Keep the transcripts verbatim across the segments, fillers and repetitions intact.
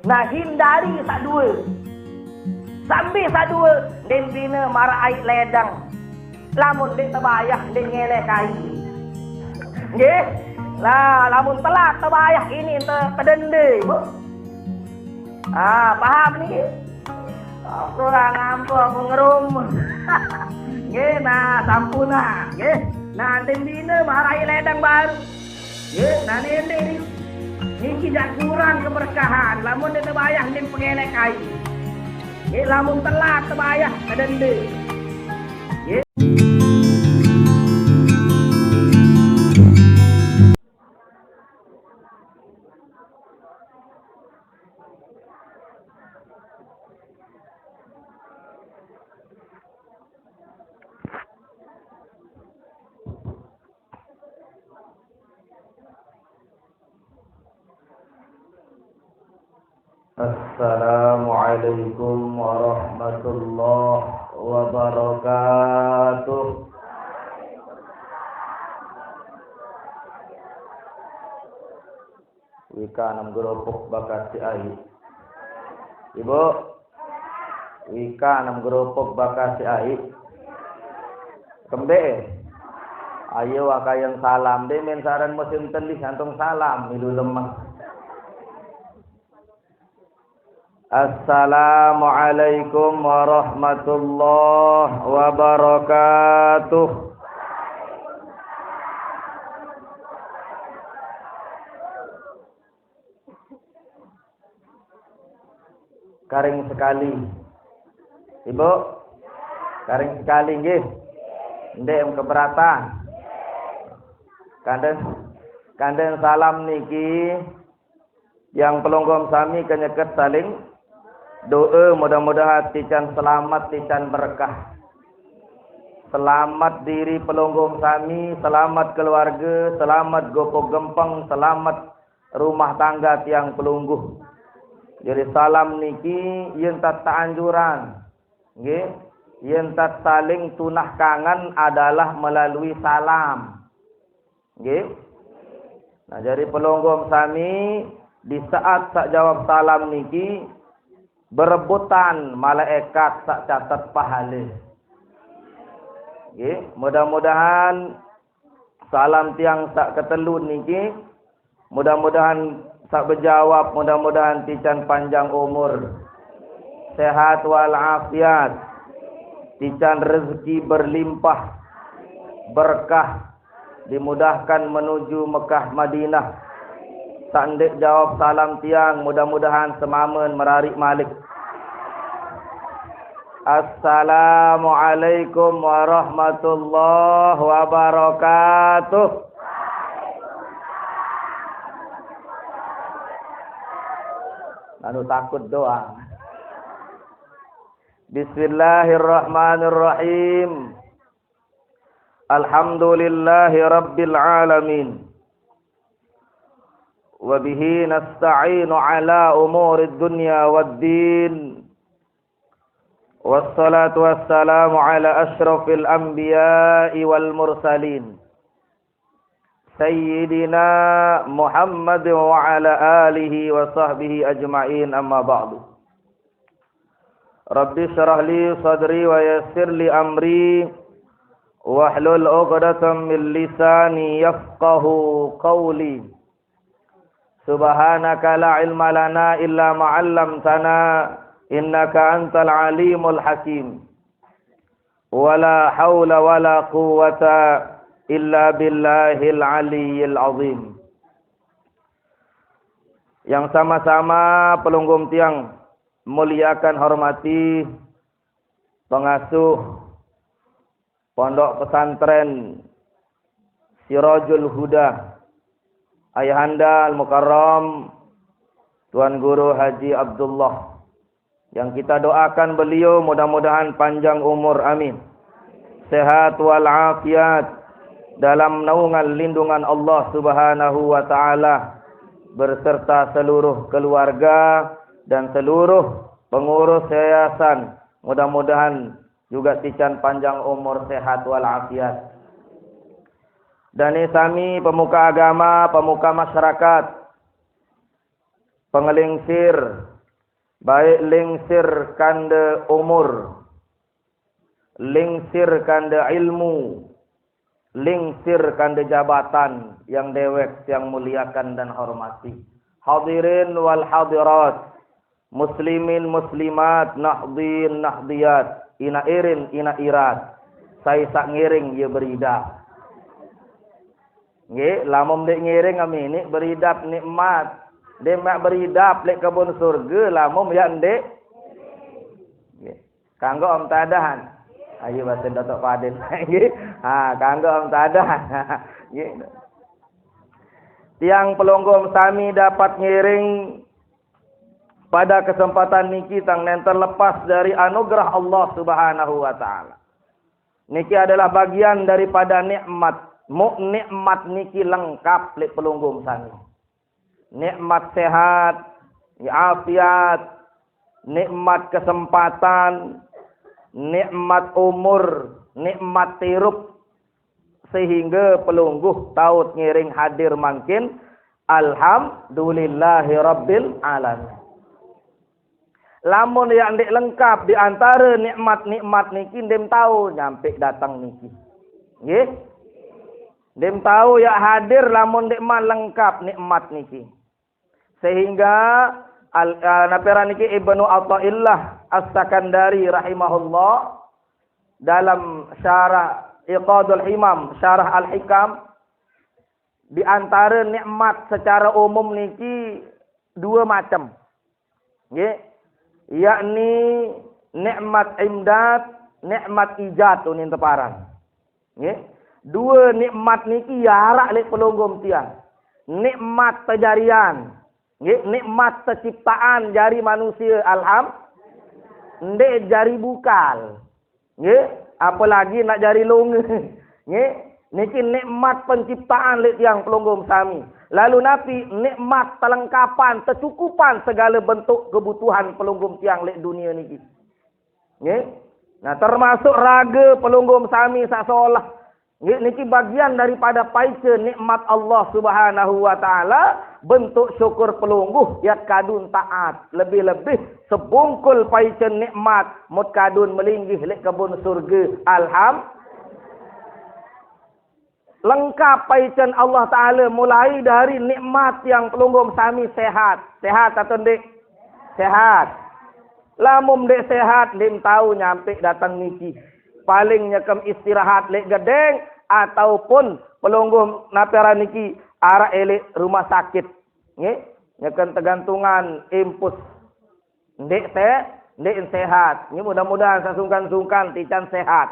Nah, hindari saq due. Sambi saq due, ndeq bine maraq aiq ledang. Lamun ndeq tebayah, ndeq ngelek aiq. Nggih. Lah, lamun telat tebayah, ini ente tedende, Bu. Ah, paham niki? Aku ora ngampu, aku ngerum. Nggih, nah, sampun, nah, nggih. Nah, ndeq bine maraq aiq ledang baru. Nggih, nah, niki, niki jaq kurang keberkahan. Lamun ndeq tebayah, ndeq pengelek aiq. Nggih, lamun telat tebayah, kedende. Nggih. Assalamualaikum warahmatullahi wabarakatuh. Wika nem gerupuk bakas si ai. Ibu, wika nem gerupuk bakas si ai. Kembe? Ayo, wakayang salam. Ndeq men saren musim telih, antung salam, milu lemah. Assalamualaikum warahmatullahi wabarakatuh. Karing sekali. Ibu, karing sekali nggih. Ndeq keberatan. Kanden, kanden salam niki, tiang pelungguh sami kenyeket saling doe, mudah-mudahan tican selamet, tican berkah. Selamet diri pelungguh sami, selamet keluarge, selamet gopok gempeng, selamet rumah tangga tiang pelungguh. Jadi salam niki yen tat anjuran, nggih, yen tat saling tunah kangen adalah melalui salam. Nggih. Nah, jadi pelungguh sami, di saat saq jawab salam niki berebutan malaekat saq catet pahale. Nggih, mudah-mudahan salam tiang saq ketelu niki, mudah-mudahan saq bejawab, mudah-mudahan tican panjang umur, sehat wal afiat, tican rezeki berlimpah, berkah, dimudahkan menuju Mekah Madinah. Saq ndeq jawab salam tiang, mudah-mudahan semamen merariq malik. Assalamualaikum warahmatullahi wabarakatuh. Anu takut doang. Bismillahirrahmanirrahim. Alhamdulillahi rabbil alamin. Wa bihi nasta'inu ala umurid dunya wad din. Wassalatu wassalamu ala asyrafil anbiya'i wal mursalin, Sayyidina Muhammad wa ala alihi wa sahbihi ajma'in, amma ba'du. Rabbi syrah li sadri wa yassir li amri, wahlul uqdatam min lisani yafqahu qawli. Subhanaka la ilma lana illa ma 'allamtana, innaka antal alimul hakim. Wa la haula wa la quwwata illa billahil aliyyil azim. Yang sama-sama pelungguh tiang muliakan, hormati, pengasuh Pondok Pesantren Sirajul Huda, Ayahanda Al-Mukarram Tuan Guru Haji Abdullah, yang kita doakan beliau mudah-mudahan panjang umur, amin, sehat wal afiat, dalam naungan lindungan Allah Subhanahu wa Ta'ala, berserta seluruh keluarga dan seluruh pengurus yayasan. Mudah-mudahan juga tican panjang umur, sehat wal afiat. Dane sami pemuka agama, pemuka masyarakat, pengelingsir, Baik lingsir kande umur, lingsir kande ilmu, lingsir kande jabatan yang dewek yang muliakan dan hormati. Hadirin wal hadirat, muslimin muslimat, nahdin nahdiyat, ina irin ina irat, sai sak ngiring ye beridap. Nggih, lamun ndeq ngiring aminik beridap nikmat. Ndeq mak beridap leq kebon surge lamun yaq ndeq. Nggih. Kanggo Om Tadahan. Ayo basen Datuk Fadil. Nggih. Ha, kanggo Om Tadahan. Nggih. Tiang pelungguh sami dapat ngiring pada kesempatan niki tang nenten lepas dari anugerah Allah Subhanahu wa taala. Niki adalah bagian daripada nikmat. Muk nikmat niki lengkap leq pelungguh sami. Nikmat sehat, afiat, nikmat kesempatan, nikmat umur, nikmat tirup, sehingga pelungguh taut ngiring hadir mangkin. Alhamdulillahi rabbil alamin. Lamun yaq ndeq lengkap di antare nikmat-nikmat niki, ndeqm tao nyampe dateng niki. Nggih? Ndeqm tao yaq hadir lamun ndeqman lengkap nikmat niki. Sehingga al-, eh, napi aran niki Ibnu Athaillah As-Sakandari rahimahullah dalam syarah Iqadul Himam, syarah Al-Hikam, di antara nikmat secara umum niki dua macam. Nggih. Yakni nikmat imdad, nikmat ijad unin teparan. Nggih. Dua nikmat niki araq leq pelungguh tiang. Nikmat tejarian. Nggih, nikmat teciptaan jari manusia, alham-, ndeq jari bukal. Nggih, apalagi nak jari longe. Nggih, niki nikmat penciptaan leq tiang pelungguh sami. Lalu napi nikmat telengkapan, tecukupan segala bentuk kebutuhan pelungguh tiang leq dunia niki. Nggih. Nah, termasuk rage pelungguh sami saq solah. Nggih, niki bagian daripada paice nikmat Allah Subhanahu wa taala, bentuk syukur pelungguh yaq kadun taat, lebih-lebih sebungkul paice nikmat mut kadun melinggih leq kebon surge. Alham-, lengkap paicen Allah Taala, mulai dari nikmat tiang pelungguh sami sehat. Sehat atau ndeq? Sehat. Lamun ndeq sehat, ndeqm tao nyampe dateng niki. Paling nyekem istirahat leq gedeng ataupun pelungguh napi aran niki araq leq rumah sakit. Nggih, nyeken tegantungan impus. Ndeq se-, ndeq sehat. Nggih, mudah-mudahan sesungkan-sungkan tican sehat.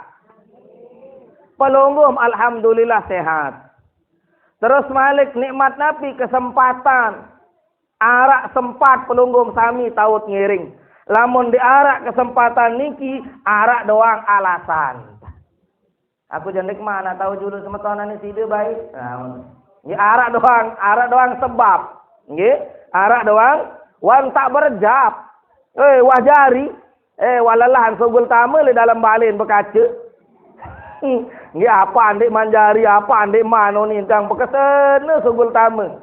Pelungguh alhamdulillah sehat. Terus malik nikmat napi kesempatan. Araq sempat pelungguh sami taut ngiring. Lamun ndeq araq kesempatan niki, araq doang alasan. Aku jaq ndeqman tao julu semetonane side bae. Nah, ngono. Nggih, araq doang, araq doang sebab. Nggih, araq doang wan tak berjap. Eh, wah jari. Eh, wah lelahan sugul tame leq dalem balen bekace. Nggih, apa ndeqman jari, apa ndeqman oni tang bekesene sugul tame.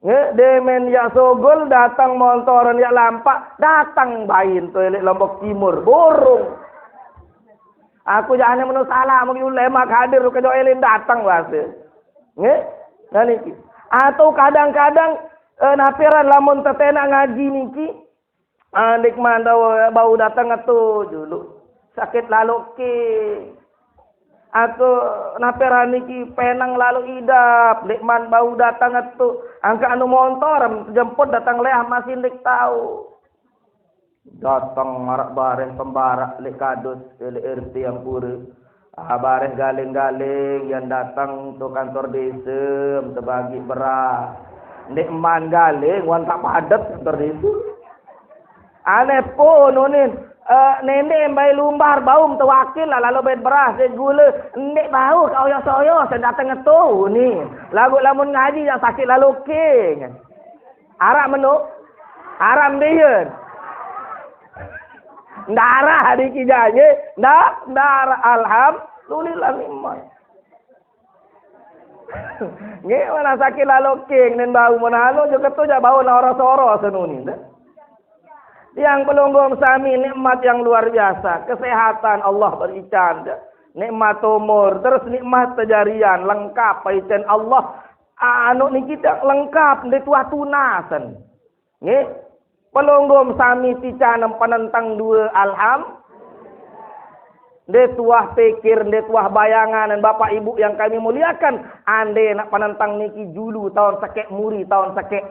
Nggih, demen yaq sugul dateng montoran yaq lampaq, dateng bain to leq Lombok Timur, burung. Aku jaq ane meno salah, mungkin ulama hadir kejoq elen dateng wase. Nggih? Nah niki. Atau kadang-kadang, eh, napi aran lamun tetenak ngaji niki, ah, ndeqman bau dateng eto julu. Sakit laloq ke. Atau napi aran niki penang laloq idap, ndeqman bau dateng eto. Angkaq anu montor jemput dateng leah masih ndeq tao. Dateng maraq bareh pembaraq leq kadus, leq R T ampure. Ah, bareh galing-galing, yan dateng to kantor dese, tebagi beras. Ndeqman galing, wan tak padet kantor dese. Aneh pun unin, eh, nende mbai lumbar baum tewakil lah, lalo bait beras, bait gule, ndeq bau kaq oyos-oyos, dateng eto unin. Laguq lamun ngaji yaq sakit laloq ke. Araq meno? Araq mbe yen? Ndarah niki jaq, nggih. Nda-, ndarah. Alhamdulillah nikmat. Nggih, mana sakit laloq king nen bau menano jok ketu jaq bau na ora soro senuni. Tiang pelungguh sami, nikmat yang luar biasa. Kesehatan Allah beri ican. Nikmat umur, terus nikmat tejarian, lengkap paicen Allah. Anu niki tak lengkap, nde tuah tunasen. Nggih. Pelungguh sami tican penentang dua, alham. Nde tuah pikir, nde tuah bayangan, dan Bapak Ibu yang kami muliakan, ande nak penentang niki julu tahun sekek muri, tahun sekek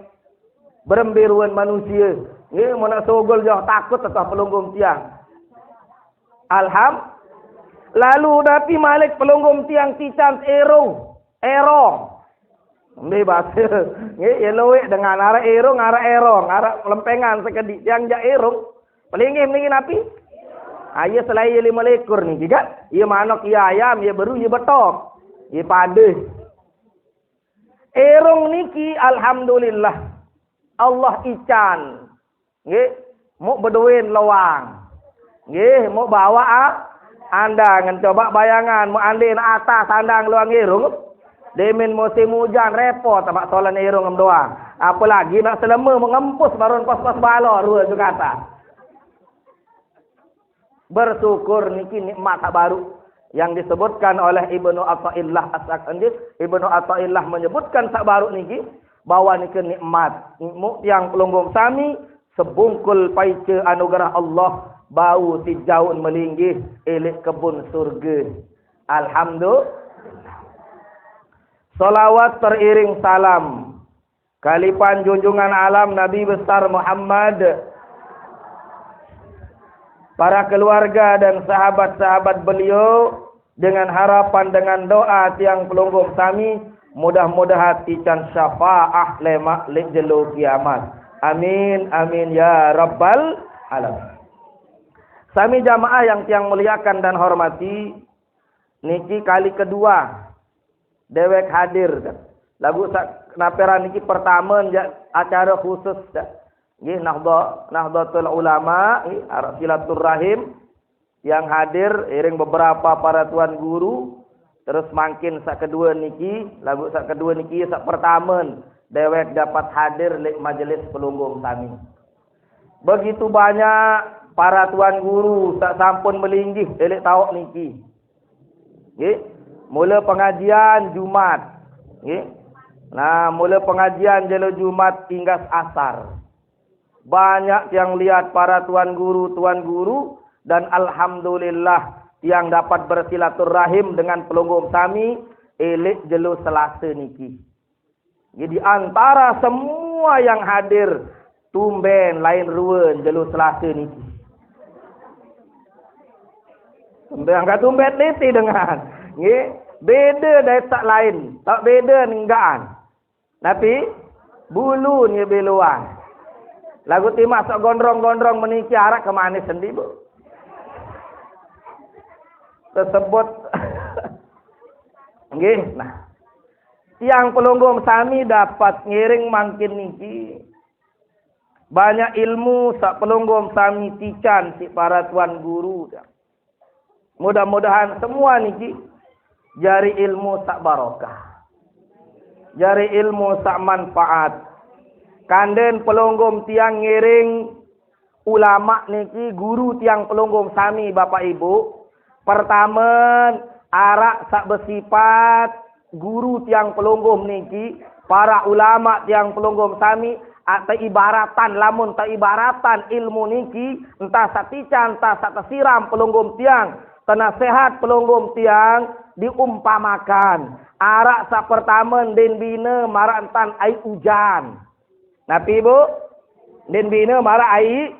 berembiruan manusia. Nggih, mau nak sogol jauh takut atau pelungguh tiang. Alham. Lalu napi malik pelungguh tiang tican erong, erong. Nggih, bahasa. Nggih, ya luwek dengan arah erong, arah erong, arah lempengan sekedi tiang jak erong. Pelinggih niki napi? Ayo selain lima likur niki kan? Iya manok, iya ayam, iya beru, iya betok. Iya padeh. Erong niki alhamdulillah. Allah ican. Nggih, mau beduin loang. Nggih, mau bawa ah, andangan, coba bayangan, mau andin atas andang loang erong. Demin musim hujan repot mak solan erong em doang. Apalagi nak selema mau ngempus baru pas-pas balo dua tu kata. Bersyukur niki nikmat tak baru yang disebutkan oleh Ibnu Athaillah As-Sakandis. Ibnu Athaillah menyebutkan tak baru niki bahwa niki nikmat. Mu tiang pelungguh sami, sebungkul paice anugerah Allah, bau sijaun melinggih, elik kebun surga. Alhamdulillah. Salawat teriring salam kalipan junjungan alam Nabi besar Muhammad, para keluarga dan sahabat-sahabat beliau, dengan harapan, dengan doa tiang pelungguh sami, mudah-mudahan tican syafaah lemak lek jelo kiamat. Amin, amin ya rabbal alamin. Sami jamaah yang tiang muliakan dan hormati, niki kali kedua dewek hadir. Lagu sak naperan niki pertama jak acara khusus dah. Nggih, Nahdha-, Nahdlatul Ulama, nggih, arah silaturahim yang hadir iring beberapa para tuan guru, terus mangkin sak kedua niki, lagu sak kedua niki sak pertama dewek dapat hadir lek majelis pelungguh sami. Begitu banyak para tuan guru sak sampun melinggih elek tauk niki. Nggih. Mula pengajian Jumat. Nggih. Nah, mula pengajian jelo Jumat inggas asar. Banyak tiang lihat para tuan guru, tuan guru, dan alhamdulillah tiang dapat bersilaturahim dengan pelungguh sami elek jelo Selasa niki. Jadi antara semua yang hadir, tumben lain ruen jelo Selasa niki. Tumben angkat tumben niti dengan. Nggih, beda dari tak lain. Tak beda nenggaan. Tapi bulu ni beluan. Lagu timah sok gondrong-gondrong meniki arak ke manis sendi, Bu. Tersebut. Nggih, nah. Tiang pelungguh sami dapat ngiring mangkin niki. Banyak ilmu sak pelungguh sami tican si para tuan guru. Mudah-mudahan semua niki jari ilmu sak barokah. Jari ilmu sak manfaat. Kanden pelungguh tiang ngiring ulama niki guru tiang pelungguh sami Bapak Ibu. Pertama, arak sak besifat guru tiang pelungguh niki, para ulama tiang pelungguh sami, ah, teibaratan, lamun teibaratan ilmu niki, entah sak tican, entah sak tesiram pelungguh tiang, tenasehat pelungguh tiang, diumpamakan. Arak sak pertama, den bina marak entan ai ujan. Napi, Bu? Den bina marak ai.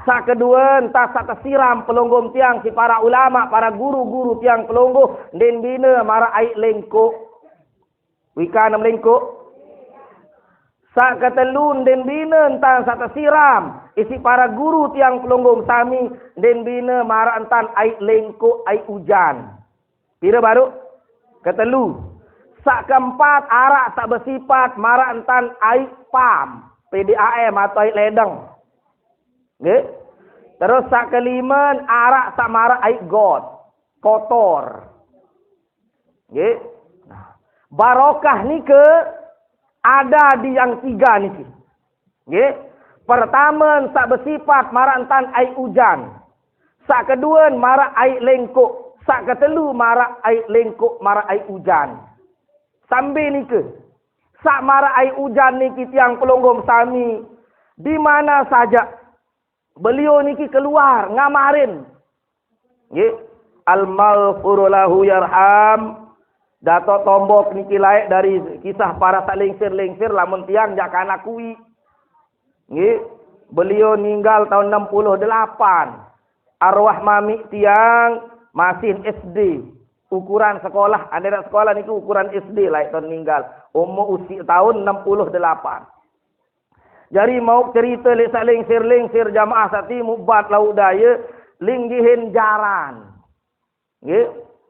Sak kedua, entah sak tesiram pelungguh tiang si para ulama, para guru-guru tiang pelungguh, den bina marak ai lengkok. Wika nem lengkok. Sak ketelu, den bina entah sak tesiram isi para guru tiang pelungguh sami, den bina marak entan ai lengkok, ai ujan. Pira baru? Ketelu. Sak keempat, arak sak besifat marak entan ai pam, P D A M atau ai ledeng. Nggih. Terus sak kelima, arak sak marak ai got, kotor. Nggih. Nah, barokah nike ada di yang tiga niki. Nggih. Pertama, saq besipat maraq entan aiq ujan. Saq kedue, maraq aiq lengkoq. Saq ketelu, maraq aiq lengkoq, maraq aiq ujan. Sambil nike, saq maraq aiq ujan niki tiang pelungguh sami, di mana saja beliau niki keluar ngamarin. Nggih. Al-maghfuru lahu yarham. Datuk Tombok niki laeq dari kisah para saq lingsir-lingsir, lamun tiang jaq kanak kuwi. Nggih. Beliau ninggal tahun enam puluh delapan. Arwah mamiq tiang masih S D. Ukuran sekolah, adeq sekolah niki ukuran S D laeq taun ninggal. Umur usiq tahun enam puluh delapan. Jari mauq cerite leq saq lingsir-lingsir, jamaah saq timuq bat lauq daye, linggihin jaran. Nggih.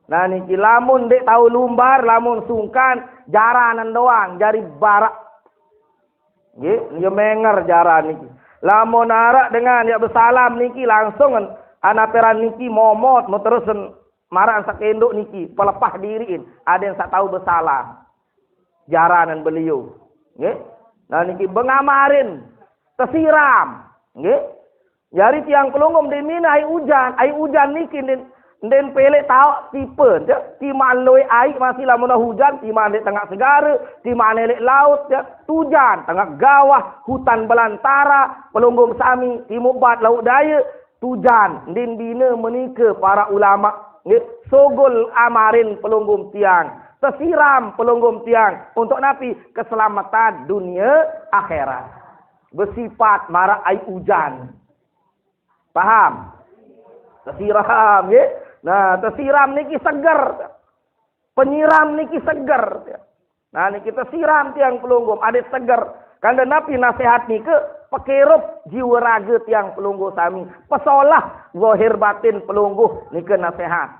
Nah, niki lamun ndeq tao lumbar, lamun sungkan, jaranan doang, jari baraq. Nggih, ye menger jaran niki. Lamun araq dengan yaq besalam niki, langsung naperan niki momot, meterusen maraq saq kendoq niki, pelepah diriqin, adeq saq tao besalam. Jaranan beliau. Nggih. Nah, niki bengamarin, tesiram. Nggih. Jari tiang pelungguh ndeqn mine aiq ujan. Aiq ujan niki ndeqn, ndeqn peleq taoq tipe, ya. Timaq lueq aiq masih lamun ujan, timaq leq tengaq segare, timaq leq laut, ya. Tujan, tengaq gawah, hutan belantara, pelungguh sami, timuq bat lauq daye, tujan, ndeqn bine menike para ulama, nggih, sugul amarin pelungguh tiang, tesiram pelungguh tiang, untuk napi? Keselamatan dunie akhirat. Besipat maraq aiq ujan. Paham? Tesiram, nggih. Nah, tesiram niki seger. Penyiram niki seger. Nah, niki tesiram tiang pelungguh, adeq seger. Kande napi nasehat nike? Pekerup jiwa rage tiang pelungguh sami. Pesolah zahir batin pelungguh nike nasehat.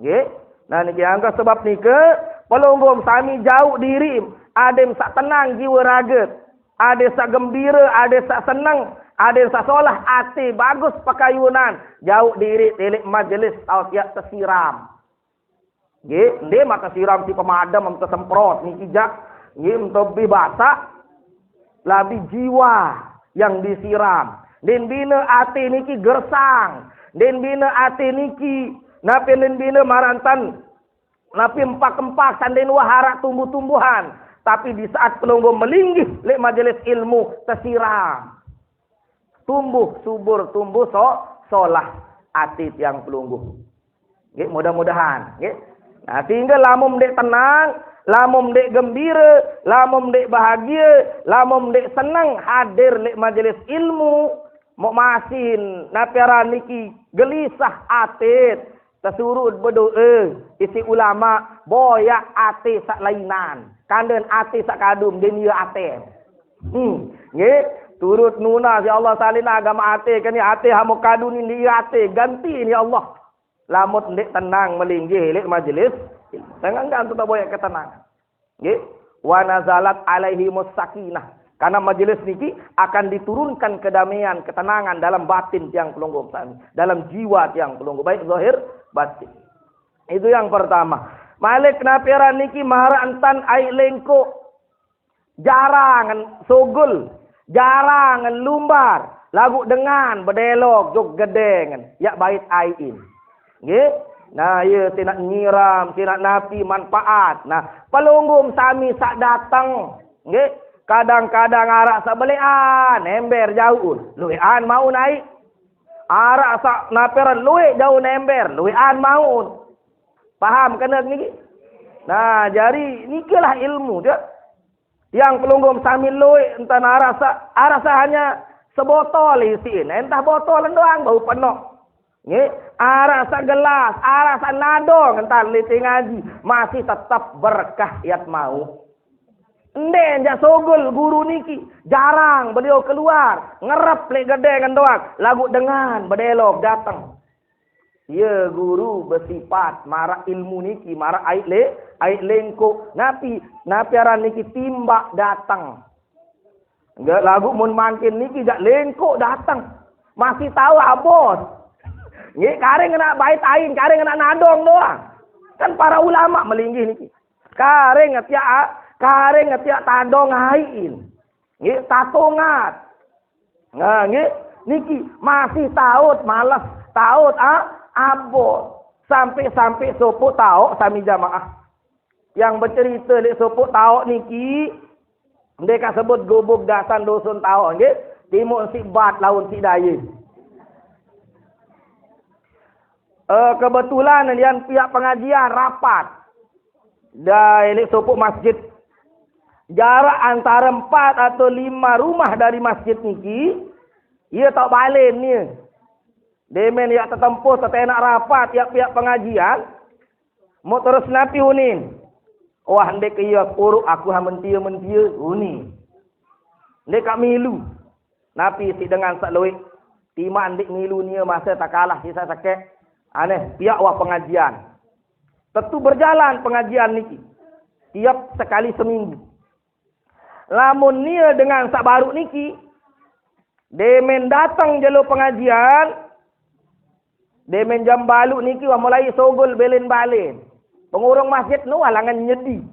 Nggih. Nah, niki angkah sebab nike, pelungguh sami jauq diriq, adeq saq tenang jiwa rage, adeq saq gembire, adeq saq seneng, adeq saq solah ate, bagus pekayunan, jauq diriq leq majelis tao tiaq tesiram. Nggih, ndeq maq tesiram siq pemadem, em tesemprot niki jaq. Nggih, em tebih basaq. Labi jiwa yang disiram. Ndeqn bine ate niki gersang. Ndeqn bine ate niki, napi ndeqn bine maraq entan, napi empak-empak, saq ndeqn wah araq tumbuh-tumbuhan. Tapi di saat pelungguh melinggih leq majelis ilmu, tesiram. Tumbuh subur, tumbuh so-, solah ati tiang pelungguh. Nggih, mudah-mudahan, nggih. Nah, tinggal lamun ndeq tenang, lamun ndeq gembire, lamun ndeq bahagie, lamun ndeq seneng hadir leq majelis ilmu, mok masin napi aran niki gelisah ati, tesuruh bedoe isiq ulama, boyaq ati saq lainan, kanden ati saq kadum, ndeqn ie ate. Hmm, nggih, turut nunas, ya Allah, salin agama ate, kene ate hamo kadun, ndeqn ie ate, ganti, ya Allah. Lamun ndeq tenang melinggih leq majelis ilmu. Sengaq ndeqn tetep boyaq ketenangan. Nggih. Wa nazalat alaihimus sakinah. Karena majelis niki akan diturunkan kedamaian, ketenangan dalam batin tiang pelungguh sami, dalam jiwa tiang pelungguh, baik zahir batin. Itu yang pertama. Malik napi aran niki maraq entan aiq lengkoq. Jarang sugul, jarang lumbar, laguq dengan bedelok jok gedengen, yaq bait aiqin. Nggih. Nah, ie sinaq nyiram, sinaq napi manpaat. Nah, pelungguh sami saq dateng, nggih, kadang-kadang araq saq beleqan, ember jauqun, lueqan mauqn aiq. Araq saq napi aran lueq jauq ember, lueqan mauqn. Paham kene niki? Nah, jari nikilah ilmu, ya. Tiang pelungguh sami lueq, entan araq saq, araq saq hanya sebotol isiqin, entah botol doang bau penoq. Nggih, araq saq gelas, araq saq nadong, entan lite ngaji, masih tetep berkah yat mauq. Ndeq jaq sugul guru niki, jarang beliau keluar, ngerep leq gedengen doang, laguq dengan bedelok dateng. Ie guru besipat maraq ilmu niki, maraq aiq le-, aiq lengkoq. Napi, napi aran niki timbaq dateng. Nggih, laguq mun mangkin niki jaq lengkoq dateng. Masih tao abot. Nggih, kareng ngenaq bait aiq, kareng ngenaq nadong doang. Kan para ulama melinggih niki. Kareng ngetiaq a-, kareng ngetiaq tadong aiqin. Nggih, tatongat. Nah, nggih. Niki masih taut males, taut, ah, abot. Sampai-sampai sopok tauk sami jamaah. Yang bercerita lek sopok tauk niki, nde kasebut gubuk gasan dusun tauk, nggih. Timun si bat laun si daye. Eh, kebetulan yang pihak pengajian rapat. Dai lek sopok masjid. Jarak antara empat atau lima rumah dari masjid niki, ia tak balen ni. Demen yak tetempuh tetenak rapat yak pihak pengajian, mau terus napi unin. Wah, ndek iya kuruk aku ha mentia-mentia unin. Ndek kak milu. Napi si dengan sak loik. Timak ndek milu nia masa tak kalah sisa sakek. Aneh, pihak wah pengajian. Tentu berjalan pengajian niki. Tiap sekali seminggu. Lamun nia dengan sak baru niki, demen datang jelo pengajian, demen jam balu niki wah mulai sogol belen balen. Pengurung masjid nu alangan nyedi.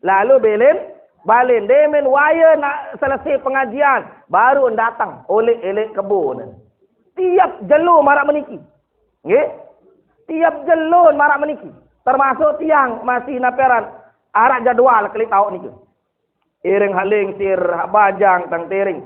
Lalu belen balen. Demen waya nak selesai pengajian, baru datang oleh elek kebun. Tiap jelo marak meniki. Nggih? Tiap jelo marak meniki. Termasuk tiang masih naperan arak jadwal kelik tauk niki. Iring hak lingsir, hak bajang tang tiring.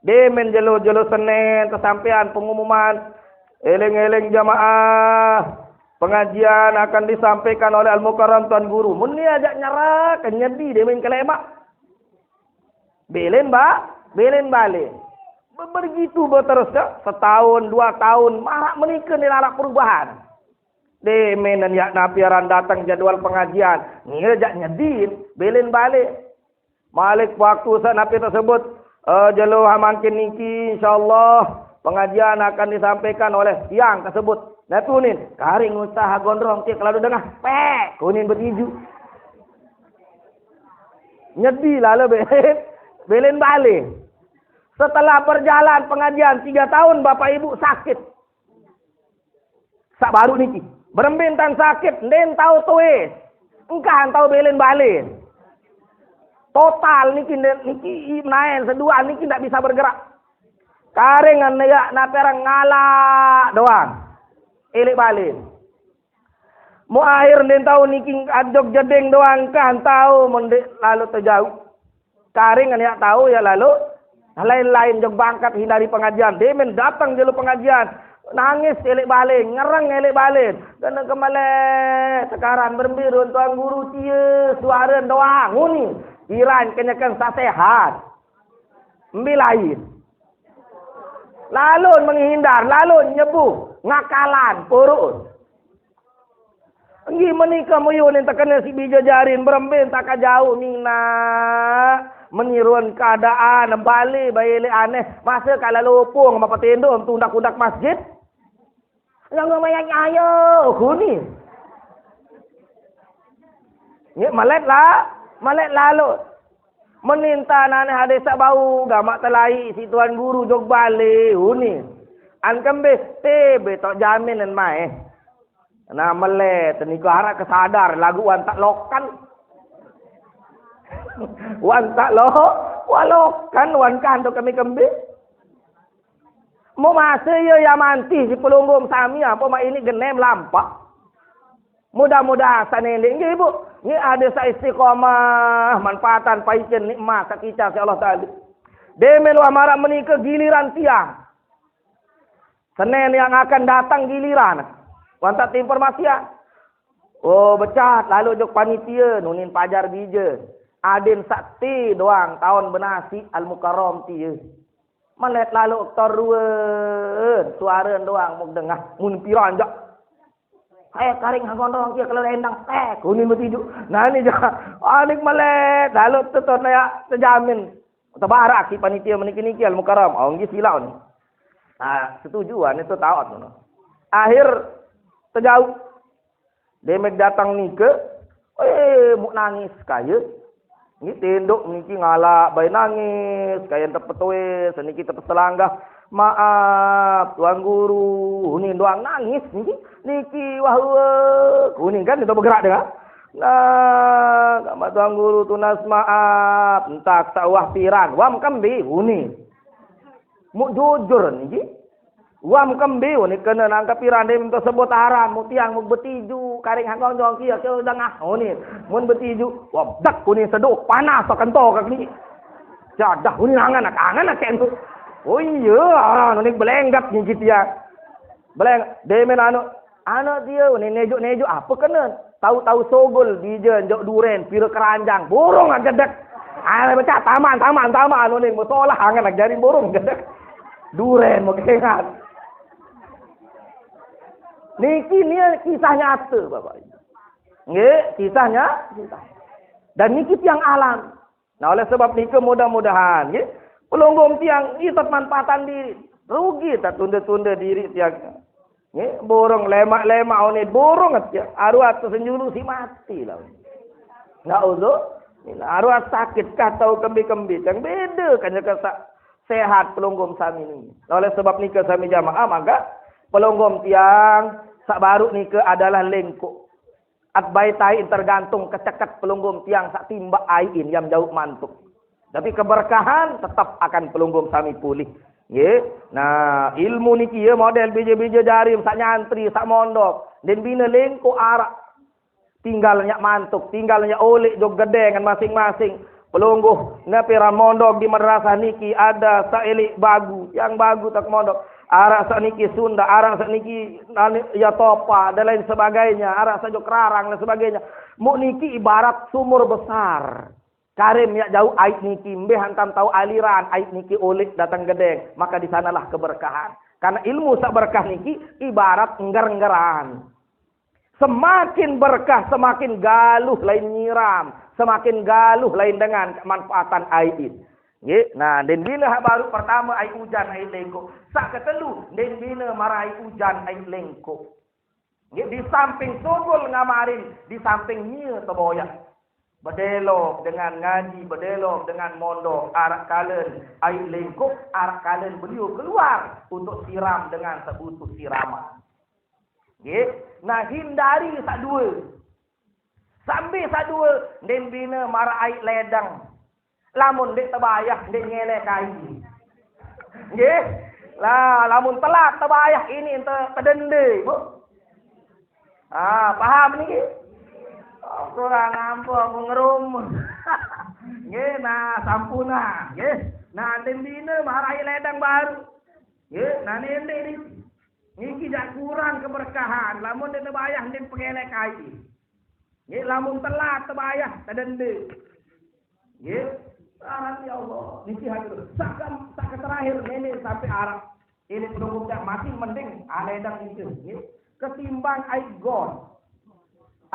Demen jelo-jelo Senin kesampean pengumuman. Eling-eling jamaah, pengajian akan disampaikan oleh Al Mukarram Tuan Guru. Mun ni ajak nyarak nyedi demen kelemak. Belen ba, belen balen. Be- Begitu beterus ke setahun, dua tahun, marak menikah ni larak perubahan. Demen yak napi aran datang jadwal pengajian. Nia jak nyedin, belen balen. Malik waktu sak napi tersebut, eh, jelo ha mangkin niki, insyaallah, pengajian akan disampaikan oleh tiang tersebut. Nah, tunin, karing usaha gondrong tiak lalu dengah. Pek, kunin betiju. Nyedi lalu belen, belen balen. Setelah berjalan pengajian tiga tahun, Bapak Ibu sakit. Sak baru niki. Berembin tan sakit, nden tau tuis. Engkah tau belen balen. Total niki, nden, niki naen seduan niki ndak bisa bergerak. Karing ngan ya naperang ngalak doang. Elek balen. Mu akhir nden tau niki ajok jedeng doang kah tau mendek lalu terjauh. Karing kan yak tahu ya lalu. Lain-lain jok bangkat hindari pengajian. Demen datang jelo pengajian. Nangis elek balen, ngereng elek balen. Kena kemale sekarang berembi run tuan guru tie suara doang. Nguni. Iran kenyakan sasehat. Mbi lain. Lalu menghindar, lalu nyebu, ngakalan, purun. Nggih menika muyun yang terkena si bija jarin berembin tak kajau mina meniruan keadaan balik bayi le aneh masa kala lopong apa tendok tundak-undak masjid. Yang ngomong ayo huni. Nggih malet lah, malet lalu. Meninta naneh ade sak bau gamak telai si tuan guru jog balik huni. An kembih te betok jamin en mai. Nah, melet niku harap kesadar lagu wan tak lokan. Wan tak lo, walokan wan kanto kami kembe. Mau masa ya ya manti si pelunggum sami apa mak ini genem lampak. Mudah-mudahan sanende nggih ibu. Ini ada sa istiqomah manfaatan paicen nikmat sakica si Allah Taala. Demel wah marak menika giliran tiang. Senin yang akan datang giliran. Wantat informasian. Oh, becat lalu jok panitia nunin pajar bija. Adin sakti doang tahun benasi al mukarram tie. Melet lalu aktor ruwen, suara doang muk dengah mun piranjak. Hai karing hagon doang kia kalau endang tek kuning betidu. Nah ni ja. Anik melet lalu tutur ya terjamin. Tabarak si panitia meniki-niki al mukarram. Oh, nggih silau ni. Nah, setuju ah, ni tu taat tu. Akhir terjauh. Demek datang nika, eh, muk nangis kaya. Niki tendok niki ngalak bayi nangis, kaya tepetue, seniki tepeselanggah. Maaf, tuan guru, ni doang nangis niki. Niki wah wah, kuning kan itu bergerak dengan. Nah, sama tuan guru tunas maaf, entah tak wah piran, wam kembi, kuning. Muk jujur niki. Wam kembe ni kena nang kapiran dem tersebut aran, muk tiang muk betiju, karing hangkong jong kia ke dengah ni. Mun betiju, wam dak ni seduh panas tak kento kak ni. Jadah ni angan nak angan nak kento. Oh iya, aran ni belenggat ni gitu ya. Beleng, demen anu, anak dia ni nejuk-nejuk apa kena? Tahu-tahu sogol dija jok duren pira keranjang, burung agak gedek. Ana baca taman, taman, taman, anu ni musolah angan nak jari burung gedek. Duren mau kengat. Niki ni kisah nyata, Bapak Ibu. Nggih, kisahnya. Dan niki tiang alam. Nah, oleh sebab nika mudah-mudahan nggih pelungguh tiang iset manfaatan diri. Rugi tak tunda-tunda diri tiang. Nggih, burung lemak-lemak onet burung tiang. Arwah tersenjulu si mati lah. Nggak usah. Arwah sakit kah tahu kembi-kembi tiang beda kan jaka sa-, sehat pelungguh sami ni. Nah, oleh sebab nika sami jamaah maka pelungguh tiang sak baru nika adalah lengkuk. At bai tai tergantung keceket pelungguh tiang sak timbak ai in yam jauh mantuk. Tapi keberkahan tetap akan pelungguh sami pulih. Nggih. Nah, ilmu niki ya model bija-bija jari sak nyantri, sak mondok. Den bina lengko arak. Tinggal nyak mantuk, tinggal nyak oleh jog gedeng ngan masing-masing. Pelungguh, ngapiran mondok di madrasah niki ada sak elik bagu, yang bagu tak mondok. Arak sak niki Sunda, arak sak niki nani, ya topa dan lain sebagainya, arak sak jog rarang dan sebagainya. Muk niki ibarat sumur besar. Karim yak jauh ait niki, mbeh hantam tahu aliran ait niki oleh datang gedeng, maka di sanalah keberkahan. Karena ilmu sak berkah niki ibarat ngger-nggeran. Semakin berkah, semakin galuh lain nyiram, semakin galuh lain dengan kemanfaatan ai in. Nggih. Nah, den bina hak baru pertama ai ujan ai lengko. Sak ketelu, den bina marai ujan ai lengko. Nggih, di samping sugul ngamarin, di samping nyia teboyak. Bedelok dengan ngaji, bedelok dengan mondok, arak kalen ai lengko, arak kalen beliau keluar untuk siram dengan sebutuh siraman. Nggih. Nah, hindari sak dua. Sambil sak dua, den bina mara ai ledang. Lamun dek tebayah, dek ngelek ai. Nggih. Lah, lamun telat tebayah ini ente tedende, Bu. Ah, paham niki? Oh, kurang ampuh aku ngerumus. Nggih, nah sampuna, nggih. Nah, den bina mara ai ledang baru. Nggih, nah nende niki. Niki jak kurang keberkahan, lamun dia tebayah dia pengelek kai. Nggih, lamun telat tebayah tedende. Nggih. Rahmat ya Allah. Niki hadir. Sak ke, sak ke terakhir nenek sampai Arab. Ini pelungguh dah masih mending aneh dah itu. Nggih. Ketimbang ai got.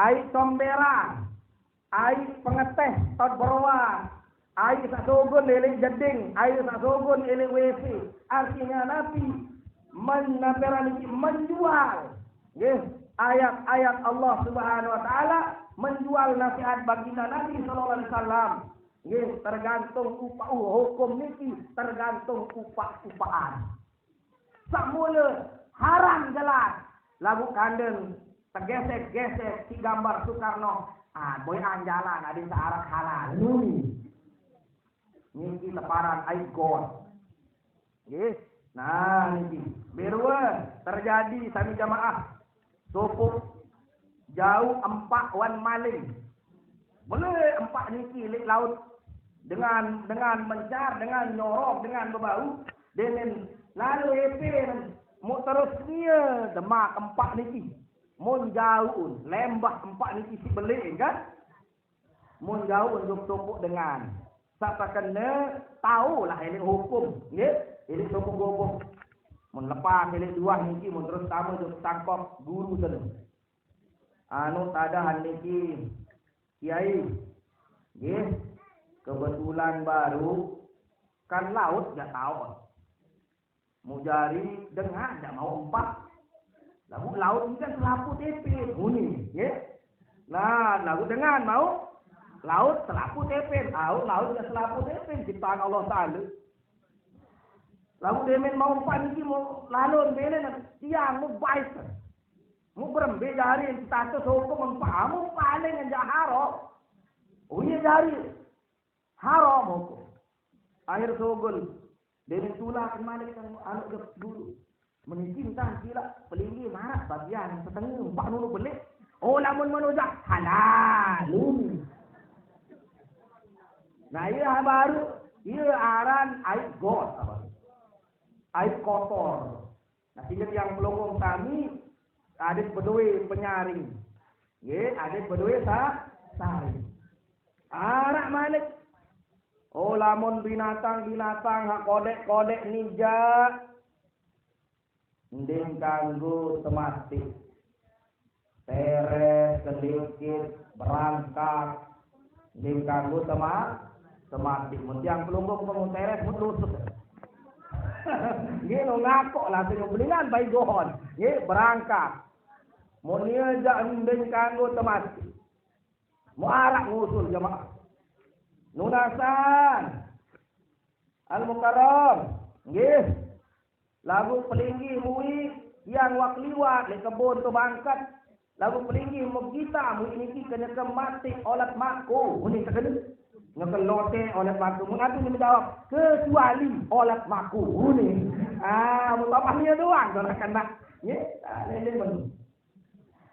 Ai comberan. Ai pengeteh, tot beroa, ai sak sogon elek jeding, ai sak sogon elek W C. Artinya Nabi men-, naperan iki menjual, nggih, ayat-ayat Allah Subhanahu wa taala, menjual nasihat baginda Nabi sallallahu alaihi wasallam. Nggih, tergantung upah hukum niki, tergantung upah-upahan. Semula haram jelas. Lagu kandeng tegesek-gesek si gambar Soekarno. Ah, boy anjalan ada searak halal. Nuni. Niki leparan ai got. Nggih. Nah, niki. Berua terjadi sami jamaah. Sopok jauh empak wan maling. Boleh empak niki lek laut dengan, dengan mencar, dengan nyorok, dengan bebau, denen lalu epen mau terus nia demak empak niki. Mun jauh lembah empak niki si belik kan. Mun jauh untuk topuk dengan. Sapa kena tahu lah elik hukum, nggih? Elik sopok gobok. Mun lepas elik dua niki mun terus tamu jok tangkap guru tenu. Anu tadahan niki kiai. Nggih. Kebetulan baru kan laut gak tahu. Mujari dengan gak mau empat. Lagu laut ini kan selapu tepin. Bunyi, nggih. Nah, lagu dengan mau laut selapu tepin. Laut, laut gak selapu tepin ciptaan Allah Taala. Lagu demen mau empat niki mau lalu belen tiang mau baik. Mau berembe jari status hukum empat, mau paling aja haro. Oh iya jari. Haram hukum. Akhir sugul. Dia ditulak malik kan anak dia guru. Menikin tang silap pelinggih marak bagian setengah empat nulu belik. Oh, lamun menujak halalun. Nah, iya baru, iya aran aib got apa? Aib kotor. Nah, sehingga tiang pelungguh sami adat bedoe penyaring. Nggih, adat bedoe sa saring. Arak malik. Oh, lamun binatang-binatang hak kodek-kodek nija, nding kanggo temati. Teres, kedikit, berangkat. Nding kanggo tema temati. Mun tiang pelungguh mun teres mun lusuk. Nggih, lo ngakok lah sing belingan baik gohon. Nggih, berangkat. Mun iya jak nding kanggo temati. Muarak ngusul jamaah. Nunasan. Al-Mukarram. Nggih. Lagu pelinggih mui yang wak liwat di kebun tu bangkat. Lagu pelinggih mugita mui niki kena kemati olat maku. Muni kena. Ngekelote olat maku. Mengatu ni menjawab. Kecuali olat maku. Muni. Ah, mutapah ni doang. Kena kena. Ya, tak ada.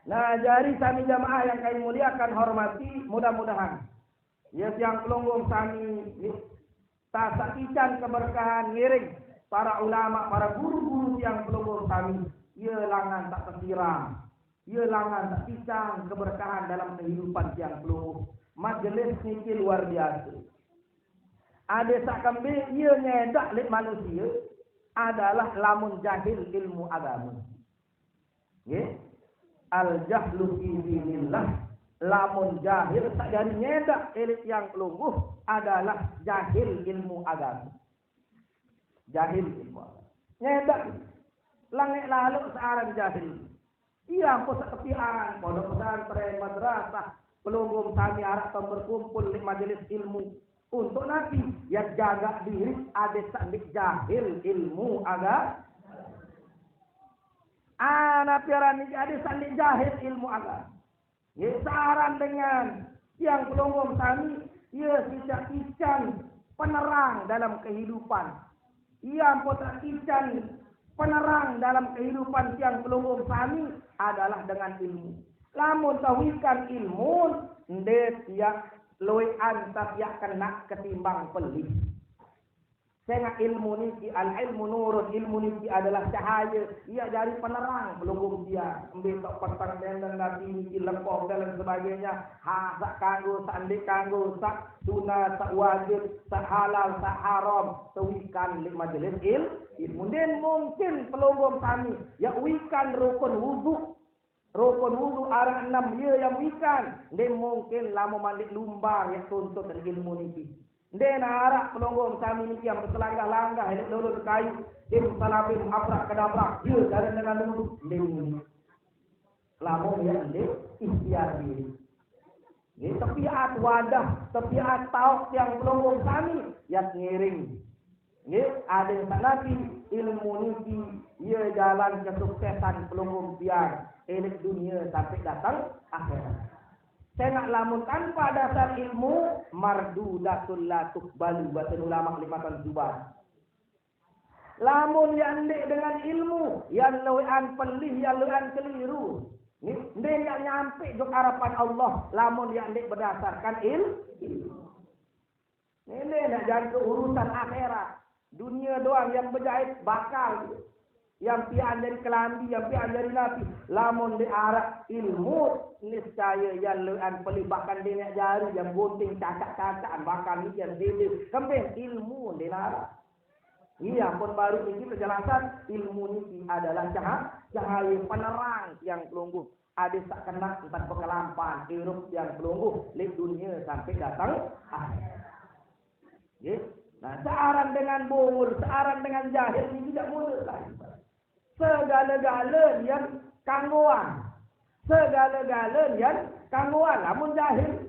Nah, jari sami jamaah yang kami muliakan, hormati, mudah-mudahan ya tiang pelungguh sami tasak ican keberkahan ngiring para ulama, para guru-guru tiang pelungguh sami, ya langan tak tersiram, ya langan tak ican keberkahan dalam kehidupan tiang pelungguh. Majelis niki luar biasa. Ada sak kembe ia nyedak lek manusia adalah lamun jahil ilmu agama. Nggih. Al jahlu fi dinillah. Lamun jahil sak jari nyedak elit yang pelungguh adalah jahil ilmu agama. Jahil ilmu agama. Nyedak. Langek laluk searan jahil. Iya, engko sekepian, pondok pesantren, madrasah, pelungguh sami arak tau berkumpul di majelis ilmu. Untuk nabi, ya jaga diri, ada sandik jahil ilmu agama. Ah, napi aran niki ada sandik jahil ilmu agama. Ya, searan dengan yang pelungguh sami, ya sejak ican penerang dalam kehidupan. Ia ampo tak ican penerang dalam kehidupan tiang pelungguh sami adalah dengan ilmu. Lamun tawikan ilmu, nde tiak loean tak tiak kena ketimbang pelih. Sehingga ilmu niki, al ilmu nurun, ilmu niki adalah cahaya. Ia jari penerang pelungguh tiang. Ambil tak petang dendeng dati niki, lepok dan lain sebagainya. Ha, sak kanggo, sak ndik kanggo, sak sunat, sak wajib, sak halal, sak haram. Tawikan lek majelis il, ilmu. Nde mungkin pelungguh sami ya wikan rukun wudu. Rukun wudu arak enam, ya yang wikan. Nde mungkin lama mandi lumbar ya tuntut dari ilmu niki. Nde narak pelungguh sami niki yang berselanggah-langgah, lek lulus kayu, tim salabim, abrak kedabrak, ya jalan dengan wudu. Nde mungkin. Lamun ya nde ikhtiar diri. Nggih, tepiat wadah, tepiat tauk tiang pelungguh sami, ya ngiring. Nggih, ada yang tak nabi, ilmu niki, ya jalan kesuksesan pelungguh tiang, elit dunia sampai datang akhirat. Sengak lamun tanpa dasar ilmu, mardudatul la tuqbalu, bahasa ulama Kalimantan Suba. Lamun ya ndik dengan ilmu, ya luean pelih, ya luean keliru. Ni, ndik ya nyampe jok harapan Allah, lamun ya ndik berdasarkan il, ilmu. Ni, ni nak jangka urusan akhirat. Dunia doang yang berjahit bakal. Yang pian jadi kelambi, yang pian jadi nabi. Lamun di arak ilmu, niscaya ya luean pelih, bahkan dia nak jari, yang gunting cacak-cacakan, bakal ni yang dede. Kembali ilmu di larak. Iya, pun baru niki penjelasan ilmu niki adalah caha-, cahaya penerang yang pelungguh. Ada sak kena empat bekelampan, hirup yang pelungguh, lek dunia sampai datang akhirat. Nggih. Nah, searan dengan bungul, searan dengan jahil ini tidak mudah lah. Segala-gala yang kangguan. Segala-gala yang kangguan. Lamun jahil,